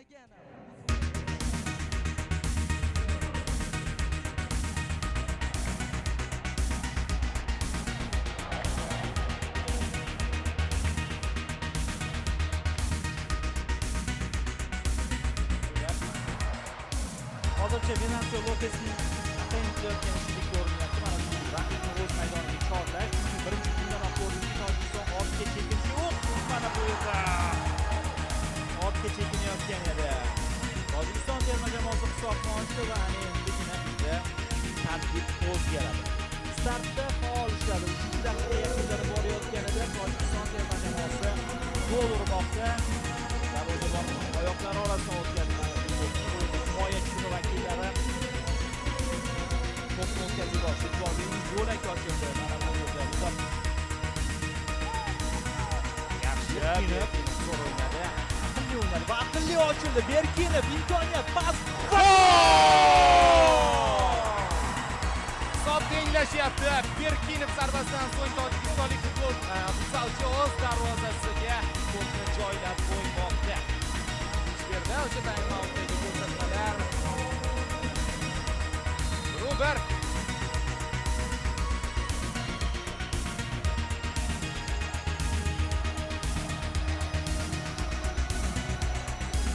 o'ynagan. Hozircha Venancio Lopesning atayin qilayotgan ishidek ko'rinyapti. Mana shu raqibni o'z maydoniga chorlash, chunki birinchi kundanoq ko'rdikki, Tojikiston ortga chekinishi yo'q. Mana bu yerda ortga chekinayotgan edi. Tojikiston terma jamoasi hisobni ochdi va ana endigina bizda tarkib o'zgaradi. Startda faol ishladi. 3-daqiqa yakunlari borayotganida Tojikiston terma jamoasi gol urmoqda. Darvozabonning oyoqlari orasidan o'tkazdi. Mana shu to'pni himoya chizig'i vakillari to'pni o'tkazib yuborishdi. E'tiborli yo'lak ochildi. Mana bu yerda Yaxshi, Berkinov zo'r o'ynadi. Aqlli o'ynadi va aqlli ochildi. Berkinov, imkoniyat, pas. Hisob tenglashyapti. Berkinov zarbasidan so'ng tojikistonlik futzalchi o'z darvozasiga to'pni joylab qo'ymoqda. Berdi o'sha time-outdagi ko'rsatmalar. Ruber.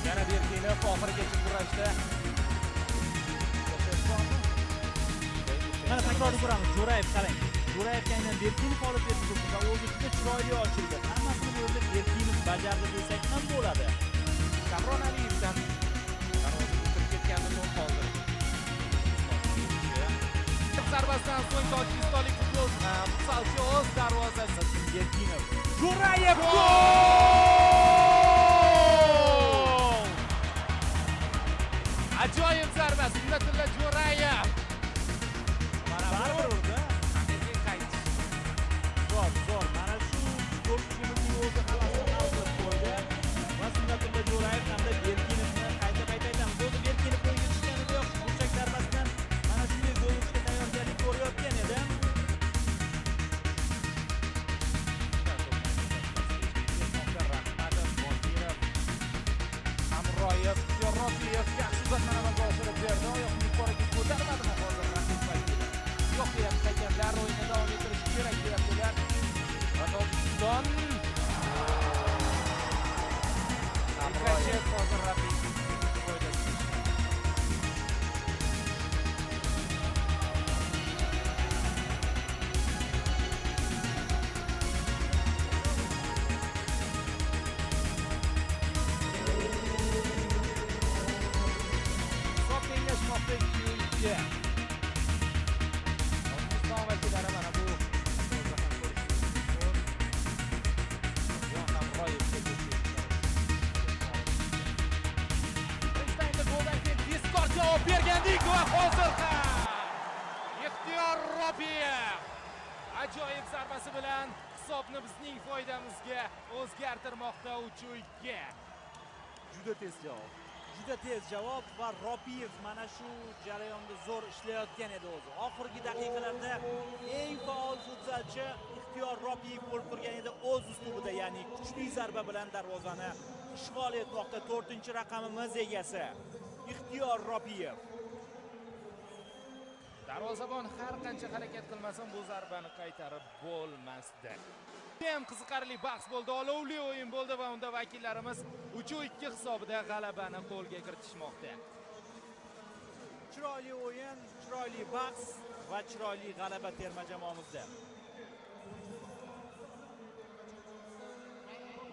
Yana Berkinov oxirigacha kurashda. Mana takrorni ko'ramiz. Jo'rayev qarang. Jo'rayevga aynan Berkinov olib berdi to'pni va o'zi juda chiroyli ochildi. Hammasini bu yerda Berkinov bajardi desak ham bo'ladi. Kamron Aliyevdan darvozaga kirib ketganda to'p qoldi. Zarbasidan so'ng tojikistonlik futzalchi o'z darvozasi. Berkinov. Jo'rayev Gol! Ajoyib zarba Sunnatulla Jo'rayev. Mana Baribir bu urdi. haqiqiy qaytish. Zo'r, zo'r. Mana shu to'pchimizning o'zi hammasini hal qilib qo'ydi. Va Sunnatulla Jo'rayev hamda Berkinovni qayta-qayta aytamiz. O'zi Berkinov o'yinga tushganidayoq burchak zarbasidan mana shunday gol urishga tayyorgarlik ko'rayotgan edi. Rahmatov, Botirov, Hamroyev, Robiyev yaxshi uzatmani amalga oshirib berdi. Oyoqni yuqoriga ko'tarmadimi hozir raqib vakili? Yo'q deyapti hakamlar, o'yinni davom ettirish kerak deyaptilar. Va Tojikiston Hamroyev hozir raqib foydasiga. Hisob tenglashmoqda 2-2. Tojikiston vakillari mana bu hozir ham ko'rishingiz mumkin. Jon Hamroyevga to'p Birinchi taymda goldan keyin tezkor javob bergandik va hozir ham Ixtiyor Robiyev ajoyib zarbasi bilan hisobni bizning foydamizga o'zgartirmoqda 3-2. Juda tez javob. Juda tez javob va Robiyev mana shu jarayonda zo'r ishlayotgan edi o'zi. Oxirgi daqiqalarda eng faol futzalchi Ixtiyor Robiyev bo'lib turgan edi o'z uslubida, ya'ni kuchli zarba bilan darvozani ishg'ol etmoqda 4-raqamimiz egasi Ixtiyor Robiyev. Darvozabon har qancha harakat qilmasin bu zarbani qaytarib bo'lmasdi. Ham qiziqarli bahs bo'ldi, olovli o'yin bo'ldi va unda vakillarimiz 3-2 hisobida g'alabani qo'lga kiritishmoqda. Chiroyli o'yin, chiroyli bahs va chiroyli g'alaba terma jamoamizda.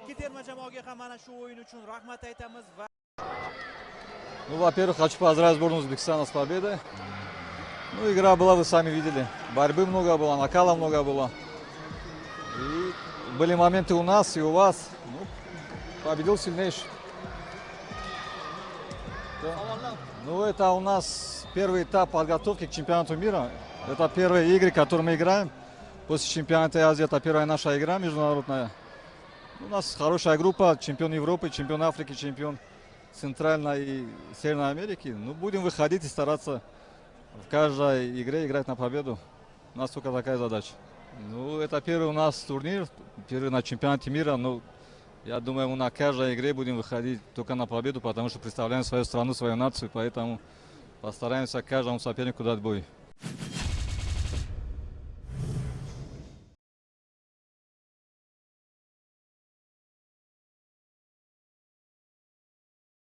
Ikki terma jamoaga ham mana shu o'yin uchun rahmat aytamiz va Ну, во-первых, хочу поздравить сборную Узбекистана с победой. Ну, игра была, вы сами видели. Борьбы много было, накала много было. И были моменты у нас и у вас. Ну, победил сильнейший. Да. Ну, это у нас первый этап подготовки к чемпионату мира. Это первые игры, которые мы играем. После чемпионата Азии это первая наша игра международная. У нас хорошая группа, чемпион Европы, чемпион Африки, чемпион Центральной и Северной Америки. Ну, будем выходить и стараться в каждой игре играть на победу. У нас только такая задача. Ну, это первый у нас турнир, первый на чемпионате мира. Ну, Я думаю, мы на каждой игре будем выходить только на победу, потому что представляем свою страну, свою нацию, поэтому постараемся каждому сопернику дать бой.